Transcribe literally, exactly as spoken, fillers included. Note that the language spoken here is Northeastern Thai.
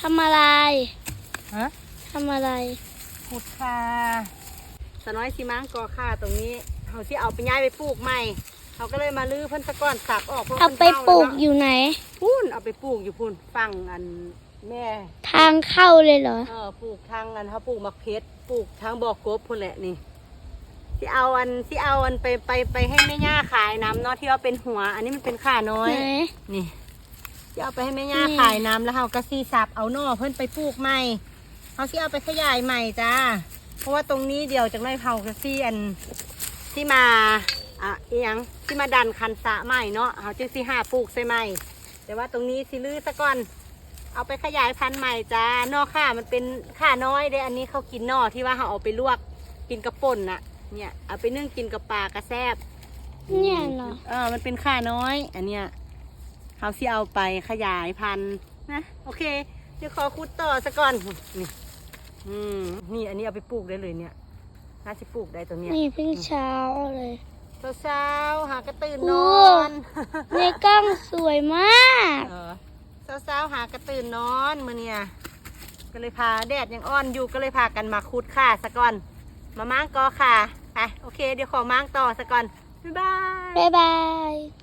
ทำอะไร ฮะ ทำอะไร ขุดข่า สาวน้อยสิม้างกอข่าตรงนี้ เขาสิเอาไปย้ายไปปลูกใหม่ เขาก็เลยมารื้อเพิ่นซะก่อน สับออก เพราะ เอาไป พิ่น ปลู เฒ่ ก แล้วเนาะ อยู่ไหน พู้น เอาไปปลูกอยู่พู้น ฝั่งอันแม่ ทางเข้าเลยเหรอ เออ ปลูกทางอันเขาปลูกหมากเพชร ปลูกทางบ่อกบพู้นแหละนี่ สิเอาอัน สิเอาอันไป ไป ไปให้แม่ย่าขายนำเนาะ ที่ว่าเป็นหัว อันนี้มันเป็นข่าน้อย ไหน นี่ สิเอาไปให้แม่ย่า นี่ ขายนำ แล้วเขาก็สิสับเอาหน่อเพิ่นไปปลูกใหม่ เขาสิเอาไปขยายใหม่จ้า เพราะว่าตรงนี้เดี๋ยวจักหน่อยเขาก็สิอัน สิมา อ่ะ อิหยัง สิมาดันคันสระใหม่เนาะ เขาจึงสิหาปลูกใส่ใหม่ แต่ว่าตรงนี้สิรื้อซะก่อน เอาไปขยายพันธุ์ใหม่จ้า หน่อข่ามันเป็นข่าน้อยเด้ อันนี้เขากินหน่อที่ว่าเขาเอาไปลวก กินกับป่นน่ะ เนี่ย เอาไปนึ่งกินกับปลากระแซบ เนี่ยเหรอ เออ มันเป็นข่าน้อย อันเนี้ย เขาสิเอาไปขยายพันธุ์นะ โอเค เดี๋ยวขอขุดต่อซะก่อน นี่ อืม นี่ อันนี้เอาไปปลูกได้เลยเนี่ย น่าสิปลูกได้ตัวเนี้ย นี่เพิ่งเช้าเลย เช้าๆ หากระตื่น โอ้ นอน ในกล้องสวยมาก เออ เช้าๆ หากระตื่นนอนมื้อเนี่ย ก็เลยพา แดดยังอ่อนอยู่ ก็เลยพากันมาขุดข่าซะก่อน มาม้างกอข่า ไป โอเค เดี๋ยวขอม้างต่อซะก่อน บ๊ายบาย บ๊ายบาย